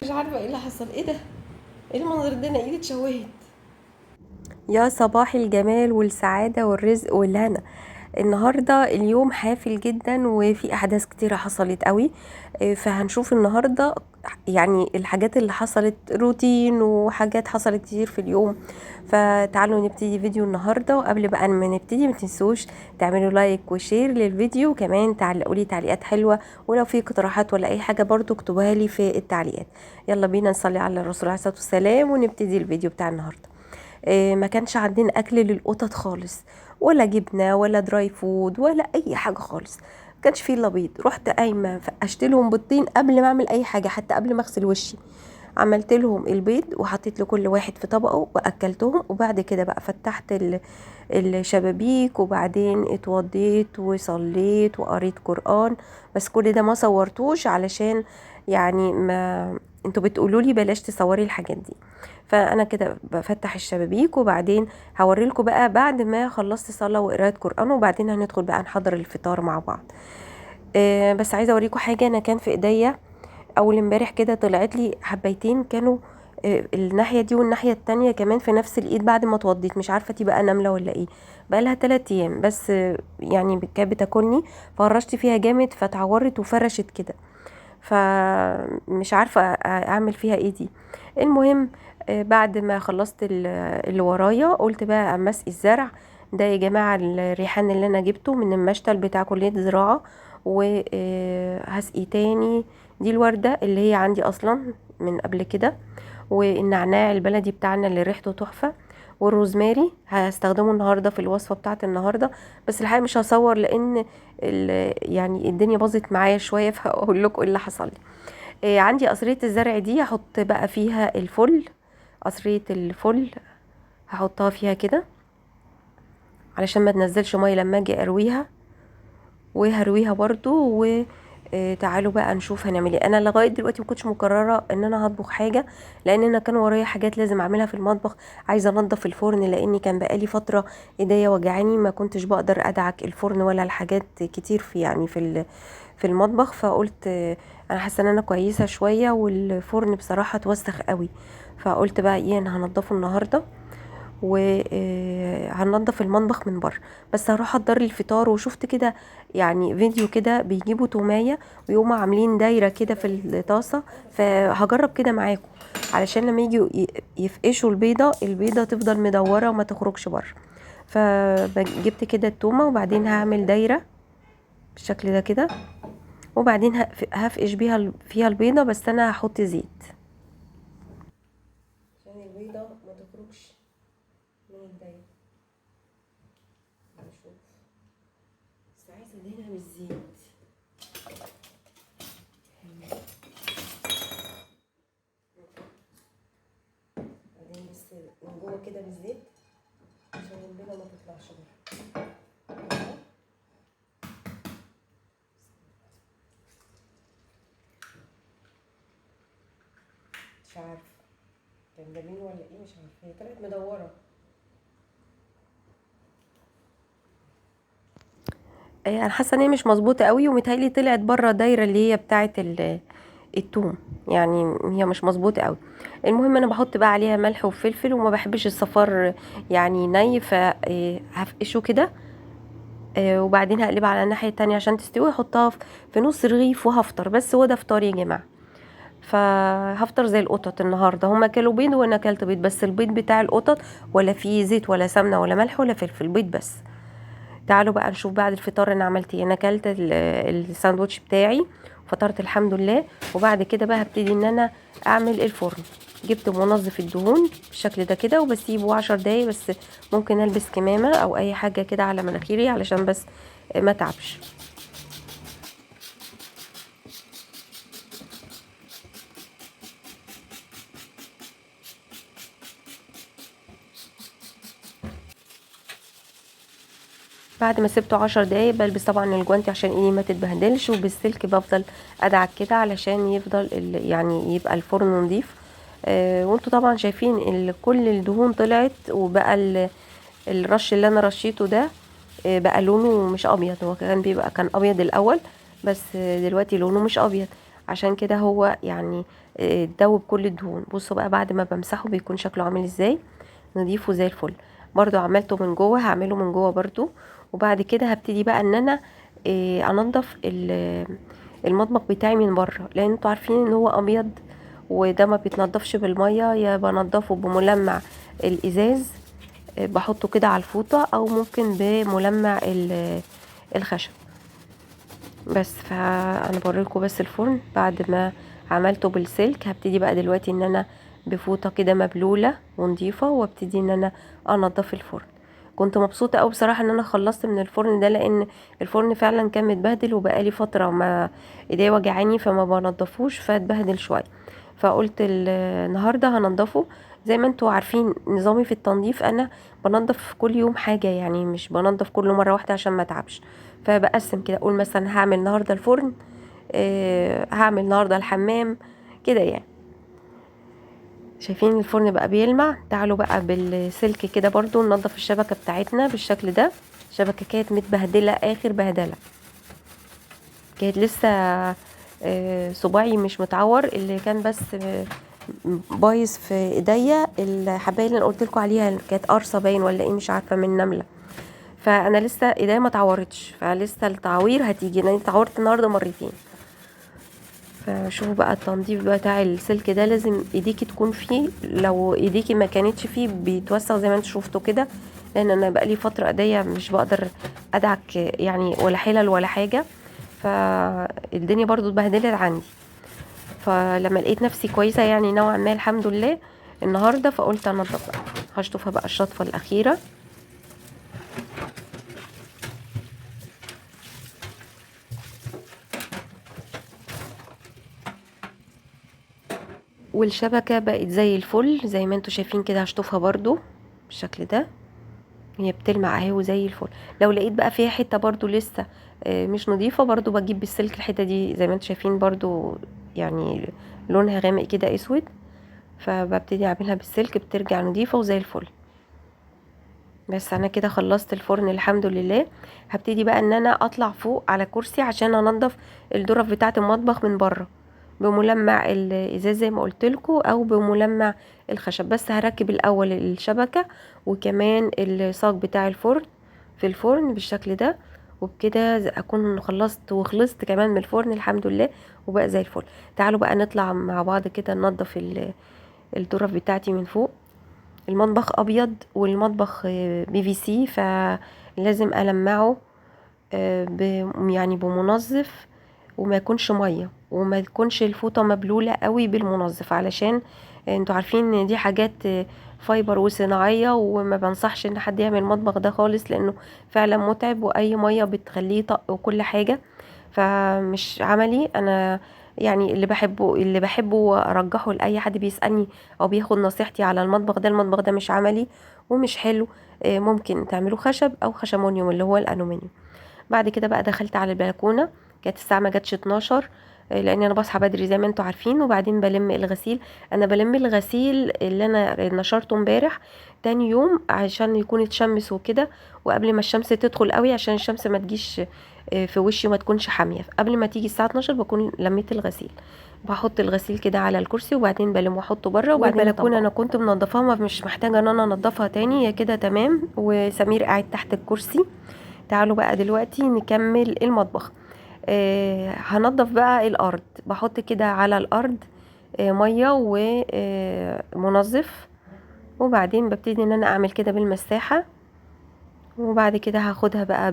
مش عارفه ايه اللي حصل، ايه ده، ايه المنظر ده، انا ايدي اتشوهت. يا صباح الجمال والسعادة والرزق والهنا. النهارده اليوم حافل جدا وفي احداث كتيرة حصلت قوي، فهنشوف النهارده يعني الحاجات اللي حصلت، روتين وحاجات حصلت كتير في اليوم. فتعالوا نبتدي فيديو النهارده، وقبل بقى ما نبتدي ما تنسوش تعملوا like و share للفيديو، وكمان تعلقوا لي تعليقات حلوة، ولو في اقتراحات ولا اي حاجة برضو اكتبوها لي في التعليقات. يلا بينا نصلي على الرسول عليه الصلاة والسلام ونبتدي الفيديو بتاع النهارده. ما كانش عندنا اكل للقطط خالص، ولا جبنه ولا dry food ولا اي حاجة خالص، ما كانش فيه الا بيض. رحت قايمة فقشت لهم بيضتين قبل ما اعمل اي حاجة، حتى قبل ما اغسل وشي عملت لهم البيض وحطيت لكل واحد في طبقه واكلتهم. وبعد كده بقى فتحت الشبابيك، وبعدين اتوضيت وصليت وقريت قرآن. بس كل ده ما صورتوش علشان يعني ما انتوا بتقولوا لي بلاش تصوري الحاجات دي. فانا كده بفتح الشبابيك، وبعدين هوري لكم بقى بعد ما خلصت صلاة وقرايه قرآن، وبعدين هندخل بقى نحضر الفطار مع بعض. بس عايزه اوريكم حاجة. انا كان في ايديا اول امبارح كده طلعت لي حبايتين، كانوا الناحية دي والناحية التانية كمان في نفس الايد بعد ما اتوضيت. مش عارفه دي بقى نملة ولا ايه، بقى لها 3 ايام بس، يعني كانت بتاكلني، فرشت فيها جامد فتعورت وفرشت كده، فمش عارفه اعمل فيها ايه دي. المهم بعد ما خلصت اللي ورايا قلت بقى اما اسقي الزرع ده يا جماعة. الريحان اللي انا جبته من المشتل بتاع كليه زراعة، وهسقي تاني. دي الورده اللي هي عندي اصلا من قبل كده، والنعناع البلدي بتاعنا اللي ريحته تحفة، والروزماري هستخدمه النهارده في الوصفة بتاعت النهارده. بس الحقيقة مش هصور لان يعني الدنيا باظت معايا شوية، فهقول لكم ايه اللي حصل لي. عندي قصريه الزرع دي هحط بقى فيها الفل، قصريه الفل هحطها فيها كده علشان ما تنزلش مية لما اجي ارويها، وهرويها برضو. و تعالوا بقى نشوف هنعمل ايه. انا لغاية دلوقتي ما كنتش مقررة ان انا هطبخ حاجة، لان انا كان ورايا حاجات لازم اعملها في المطبخ. عايزه انضف الفرن لاني كان بقالي فترة ايديا وجعاني، ما كنتش بقدر ادعك الفرن ولا الحاجات كتير في يعني في المطبخ. فقلت انا حاسه ان انا كويسة شوية، والفرن بصراحة اتوسخ قوي، فقلت بقى ايه انا هنضفه النهارده، وهننضف المطبخ من بره. بس هروح احضر لي الفطار. وشفت كده يعني فيديو كده بيجيبوا توميه ويقوموا عاملين دايرة كده في الطاسه، فهجرب كده معاكم علشان لما يجوا يفقشوا البيضة، البيضة تفضل مدورة وما تخرجش بره. فجبت كده التومه، وبعدين هعمل دايرة بالشكل ده كده، وبعدين هفقش بيها فيها البيضة. بس انا هحط زيت عشان البيضة ما تخرجش من الدايرة. نشوف، بس عايزه ادهنها بالزيت. بعدين بس من جوه كده بالزيت عشان البيضة ما تطلعش بره. مش عارفه كان جميل ولا ايه، مش عارفه. هي طلعت مدورة. انا حاسه ان هي مش مظبوطة قوي، ومتهيألي طلعت بره دايرة اللي هي بتاعه التوم، يعني هي مش مظبوطة قوي. المهم انا بحط بقى عليها ملح وفلفل، وما بحبش الصفار يعني ني، فهفقشه كده، وبعدين هقلبها على الناحية التانية عشان تستوي، واحطها في نص رغيف وهفطر. بس هو ده فطاري يا جماعة. فهفطر زي القطط النهارده. هما كلوا بيض وانا اكلت بيض، بس البيض بتاع القطط ولا فيه زيت ولا سمنه ولا ملح ولا فلفل، بيض بس. تعالوا بقى نشوف بعد الفطار انا عملت ايه. انا اكلت الساندوتش بتاعي، فطرت الحمد لله. وبعد كده بقى هبتدي ان انا اعمل الفرن. جبت منظف الدهون بالشكل ده كده، وبسيبه 10 دقايق بس. ممكن البس كمامه او اي حاجة كده على مناخيري علشان بس ما تعبش. بعد ما سبته 10 دقايق بلبس طبعا الجوانتي عشان ايدي ما تتبهدلش، وبالسلك بفضل ادعك كده علشان يفضل يعني يبقى الفرن نظيف. وانتوا طبعا شايفين كل الدهون طلعت، وبقى الرش اللي انا رشيته ده بقى لونه مش ابيض. هو كان بيبقى كان ابيض الاول، بس دلوقتي لونه مش ابيض. عشان كده هو يعني اتدوب كل الدهون. بصوا بقى بعد ما بمسحه بيكون شكله عامل ازاي، نضيفه زي الفل. برضو عملته من جوه، هعمله من جوه برضو. وبعد كده هبتدي بقى ان انا انضف المطبخ بتاعي من بره، لان انتوا عارفين ان هو ابيض وده ما بيتنضفش بالمية، يا بنضفه بملمع الازاز، بحطه كده على الفوطه، او ممكن بملمع الخشب بس. فانا بوريلكم بس الفرن بعد ما عملته بالسلك. هبتدي بقى دلوقتي ان انا بفوطه كده مبلوله ونضيفه، وابتدي ان انا انضف الفرن. كنت مبسوطة قوي بصراحة ان انا خلصت من الفرن ده، لان الفرن فعلا كان متبهدل وبقالي فترة ما ايديا وجعاني فما بنضفوش، فاتبهدل شوية. فقلت النهارده هنضفه. زي ما انتوا عارفين نظامي في التنظيف، انا بنضف كل يوم حاجة، يعني مش بنضف كل مرة واحدة عشان ما اتعبش. فبقسم كده، اقول مثلا هعمل النهارده الفرن، هعمل النهارده الحمام كده يعني. شايفين الفرن بقى بيلمع. تعالوا بقى بالسلك كده برضو ننضف الشبكة بتاعتنا بالشكل ده. الشبكة كانت متبهدلة اخر بهدلة، كانت لسه صباعي مش متعور، اللي كان بس بايظ في ايديا الحبايه اللي انا قلت لكم عليها، كانت قرصة باين ولا ايه مش عارفه من نملة. فانا لسه ايديا ما اتعورتش، فلسه التعوير هتيجي، لان اتعورت النهارده مرتين. فشوفوا بقى التنظيف بتاع السلك ده، لازم ايديكي تكون فيه، لو ايديكي ما كانتش فيه بيتوسخ زي ما انتوا شفتوا كده، لان انا بقالي فترة ايديا مش بقدر ادعك يعني، ولا حلل ولا حاجة، فالدنيا برضو اتبهدلت عندي. فلما لقيت نفسي كويسة يعني نوعا ما الحمد لله النهارده، فقلت انضف بقى. هشطفها بقى الشطفه الاخيرة. والشبكة بقت زي الفل زي ما انتوا شايفين كده، هشطفها برضو بالشكل ده، هي بتلمع اهي وزي الفل. لو لقيت بقى فيها حتة برضو لسه مش نظيفة، برضو بجيب بالسلك الحتة دي زي ما انتوا شايفين برضو، يعني لونها غامق كده اسود، فببتدي اعملها بالسلك بترجع نظيفة وزي الفل. بس انا كده خلصت الفرن الحمد لله. هبتدي بقى ان انا اطلع فوق على كرسي عشان انضف الدرف بتاعه المطبخ من بره بملمع الازاز زي ما قلت لكم، او بملمع الخشب. بس هركب الاول الشبكة وكمان الصاج بتاع الفرن في الفرن بالشكل ده، وبكده اكون خلصت وخلصت كمان من الفرن الحمد لله، وبقى زي الفل. تعالوا بقى نطلع مع بعض كده ننضف الدرف بتاعتي من فوق. المطبخ ابيض والمطبخ PVC، فلازم المعه يعني بمنظف، وما يكونش مية، وما يكونش الفوطه مبلوله قوي بالمنظف، علشان انتوا عارفين ان دي حاجات fiber وصناعيه، وما بنصحش ان حد يعمل المطبخ ده خالص، لانه فعلا متعب، واي مية بتخليه طق وكل حاجة، فمش عملي. انا يعني اللي بحبه وارجحه لاي حد بيسالني او بياخد نصيحتي على المطبخ ده، المطبخ ده مش عملي ومش حلو، ممكن تعملوه خشب او خشمونيوم اللي هو الالومنيوم. بعد كده بقى دخلت على البلكونه، كانت الساعة ما جاتش 12، لان انا بصحى بدري زي ما انتوا عارفين. وبعدين بلم الغسيل، انا بلم الغسيل اللي انا نشرته امبارح تاني يوم عشان يكون اتشمس وكده، وقبل ما الشمس تدخل قوي عشان الشمس ما تجيش في وشي وما تكونش حامية. قبل ما تيجي الساعة 12 بكون لميت الغسيل، بحط الغسيل كده على الكرسي وبعدين بلم واحطه بره. وبعدين البلكونه انا كنت منضفاها، مش محتاجه ان انا انضفها تاني، هي كده تمام. وسمير قاعد تحت الكرسي. تعالوا بقى دلوقتي نكمل المطبخ. هنضف بقى الارض، بحط كده على الارض مية ومنظف، وبعدين ببتدي ان انا اعمل كده بالمساحه. وبعد كده هاخدها بقى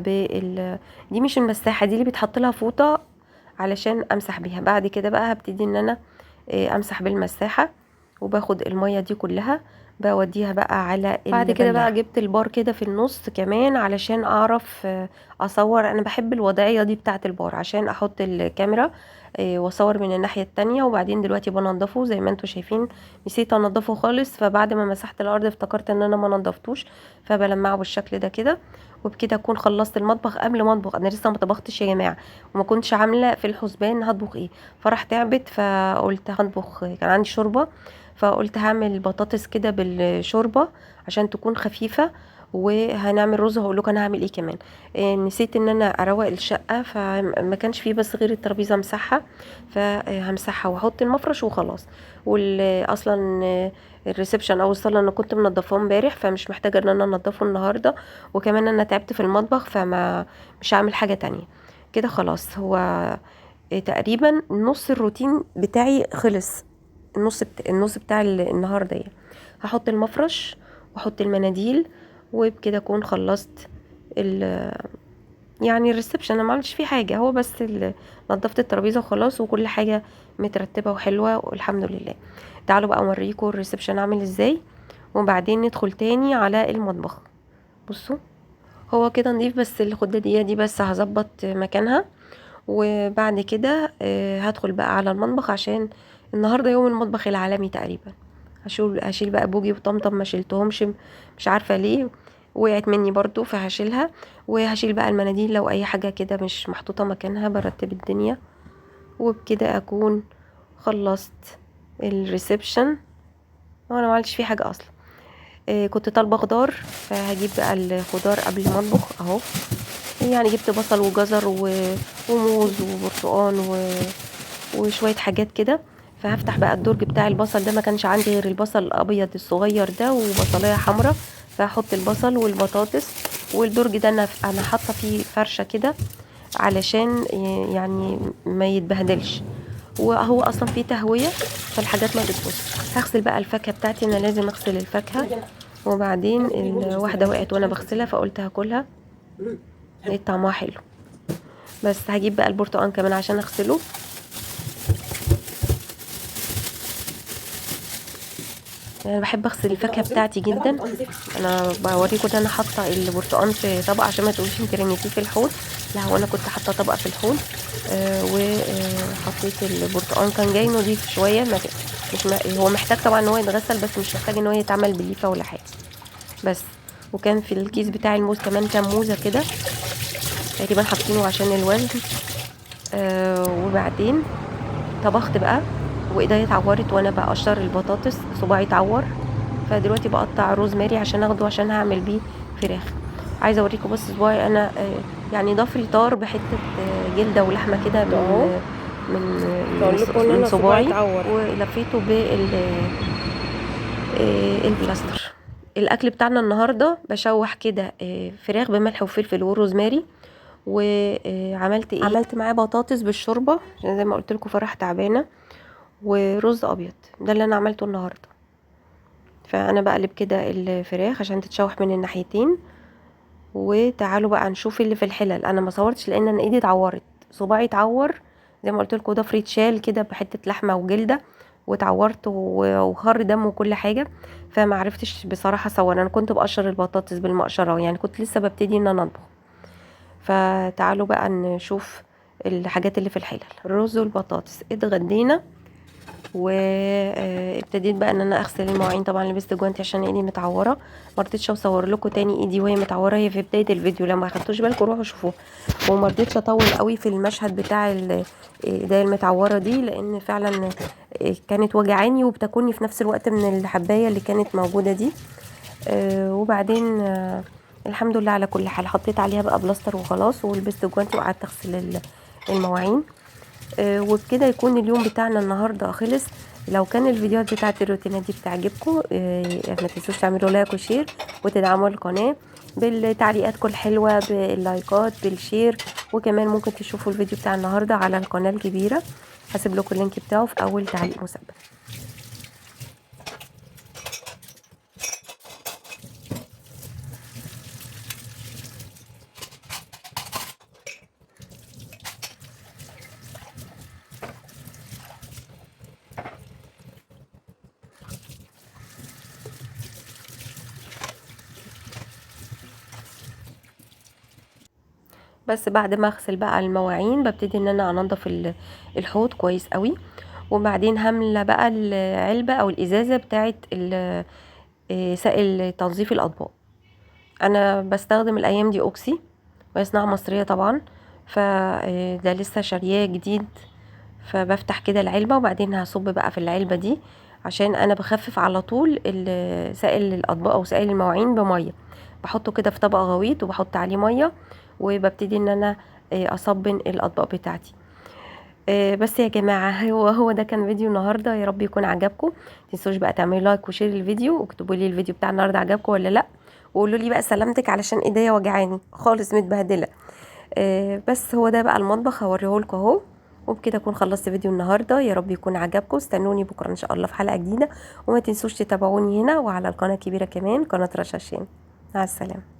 دي مش المساحة، دي اللي بيتحط لها فوطه علشان امسح بيها. بعد كده بقى هبتدي ان انا امسح بالمساحه، وباخد المية دي كلها بوديها بقى على بعد كده بقى جبت البار كده في النص كمان علشان اعرف اصور. انا بحب الوضعية دي بتاعه البار عشان احط الكاميرا واصور من الناحية التانية. وبعدين دلوقتي بنضفه زي ما انتم شايفين، نسيت انضفه خالص، فبعد ما مسحت الارض افتكرت ان انا ما نضفتوش، فبلمعه بالشكل ده كده. وبكده اكون خلصت المطبخ قبل ما اطبخ. انا لسه ما طبختش يا جماعة، وما كنتش عامله في الحسبان هطبخ ايه، فرح تعبت فقلت هطبخ، كان عندي شوربة فقلت هعمل بطاطس كده بالشوربه عشان تكون خفيفة. وهنعمل رز، هقول لكم انا هعمل ايه كمان. نسيت ان انا اروق الشقة، فما كانش فيه بس غير الترابيزة امسحها، فهمسحها واحط المفرش وخلاص. واصلا ال reception او الصاله انا كنت منضفاه امبارح، فمش محتاجه ان انا انضفه النهارده. وكمان انا تعبت في المطبخ، فما مش هعمل حاجة تانية كده خلاص. هو تقريبا نص الروتين بتاعي خلص، النص بتاع النهارده يعني. هحط المفرش واحط المناديل، وبكده اكون خلصت يعني ال reception. انا ما عملتش فيه حاجة، هو بس نظفت الترابيزة وخلاص، وكل حاجة مترتبة وحلوه والحمد لله. تعالوا بقى اوريكم ال reception عامل ازاي، وبعدين ندخل تاني على المطبخ. بصوا هو كده نضيف، بس الخداديه دي بس هظبط مكانها، وبعد كده هدخل بقى على المطبخ، عشان النهارده يوم المطبخ العالمي تقريبا. هشيل بقى بوجي وطمطم، ما شلتهمش مش عارفه ليه، وقعت مني برضو فهشيلها. وهشيل بقى المناديل لو اي حاجة كده مش محطوطة مكانها، برتب الدنيا. وبكده اكون خلصت ال reception، وانا ما عملتش فيه حاجة اصلا. كنت طالبه خضار، فهجيب بقى الخضار قبل ما اطبخ اهو. يعني جبت بصل وجزر وموز وبرتقان وشوية حاجات كده. فهفتح بقى الدرج بتاع البصل ده، ما كانش عندي غير البصل الابيض الصغير ده وبصلايه حمراء، فهحط البصل والبطاطس. والدرج ده انا حاطه فيه فرشه كده علشان يعني ما يتبهدلش، وهو اصلا فيه تهوية فالحاجات ما بتبوظ. هغسل بقى الفاكهة بتاعتي، انا لازم اغسل الفاكهة. وبعدين الواحدة وقعت وانا بغسلها فقلت هاكلها، لقيت طعمها حلو. بس هجيب بقى البرتقان كمان عشان اغسله. انا بحب اغسل الفاكهة بتاعتي جدا. انا بوريكم ده، انا حاطه البرتقان في طبق عشان ما تقولوش انت رميتيه في الحوض، لا هو انا كنت حاطه طبق في الحوض. وحطيت البرتقان، كان جاي نضيف شوية، هو محتاج طبعا ان هو يتغسل، بس مش محتاج ان هو يتعمل بليفه ولا حاجة بس. وكان في الكيس بتاع الموز كمان كام موزة كده تقريبا حاطينه عشان الوزن. وبعدين طبخت بقى، وايديا اتعورت وانا بقشر البطاطس، صباعي اتعور. فدلوقتي بقطع روزماري عشان اخده، عشان هعمل بيه فراخ. عايزه اوريكم بس صباعي انا، يعني ضفري طار بحته جلده ولحمه كده من من من صباعي، ولفيته بالبلاستر. الاكل بتاعنا النهارده بشوح كده فراخ بملح وفلفل وروزماري. وعملت ايه؟ عملت معاه بطاطس بالشوربه عشان زي ما قلت لكم فرح تعبانة، ورز ابيض. ده اللي انا عملته النهارده. فانا بقلب كده الفراخ عشان تتشوح من الناحيتين. وتعالوا بقى نشوف اللي في الحلل. انا ما صورتش لان انا ايدي اتعورت، صباعي اتعور زي ما قلت لكم، ضفري اتشال كده بحته لحمه وجلده، واتعورت وخر دم وكل حاجة، فما عرفتش بصراحة اصور. انا كنت بقشر البطاطس بالمقشره، يعني كنت لسه ببتدي ان انا اطبخ. فتعالوا بقى نشوف الحاجات اللي في الحلل. الرز والبطاطس اتغدينا، وابتديت بقى ان انا اغسل المواعين. طبعا لبست جوانتي عشان ايدي متعوره، ما رضيتش اصور لكم تاني ايدي وهي متعوره، هي في بداية الفيديو، لو ما خدتوش بالكم روحوا شوفوه. وما رضيتش اطول قوي في المشهد بتاع ايديا المتعوره دي، لان فعلا كانت وجعاني وبتاكلني في نفس الوقت من الحبايه اللي كانت موجودة دي. وبعدين الحمد لله على كل حال، حطيت عليها بقى بلاستر وخلاص، ولبست جوانتي وقعدت اغسل المواعين. وبكده يكون اليوم بتاعنا النهارده خلص. لو كان الفيديوهات بتاعت الروتينات دي بتعجبكم، ما تنسوش تعملوا like و share وتدعموا القناة بالتعليقاتكم الحلوة، باللايكات، بال share. وكمان ممكن تشوفوا الفيديو بتاع النهارده على القناة الكبيرة، هسيب لكم ال link بتاعه في اول تعليق مثبت. بس بعد ما اغسل بقى المواعين ببتدي ان انا انضف الحوض كويس قوي، وبعدين هملى بقى العلبة او الازازه بتاعه سائل تنظيف الاطباق. انا بستخدم الايام دي اوكسي، وهي صناعة مصرية طبعا، فده لسه شارياه جديد. فبفتح كده العلبة وبعدين هصب بقى في العلبة دي، عشان انا بخفف على طول سائل الاطباق او سائل المواعين بميه، بحطه كده في طبق غويط وبحط عليه مية، وببتدي ان انا اصبن الاطباق بتاعتي. بس يا جماعة هو ده كان فيديو النهارده، يا رب يكون عجبكم. متنسوش بقى تعملوا like و share للفيديو، واكتبوا لي الفيديو بتاع النهارده عجبكم ولا لا، وقولوا لي بقى سلامتك علشان ايديا وجعاني خالص متبهدله. بس هو ده بقى المطبخ هوريهولكوا اهو. وبكده اكون خلصت فيديو النهارده، يا رب يكون عجبكم. استنوني بكره ان شاء الله في حلقة جديدة، وما تنسوش تتابعوني هنا وعلى القناة الكبيرة كمان، قناة رشاشين. مع السلامة.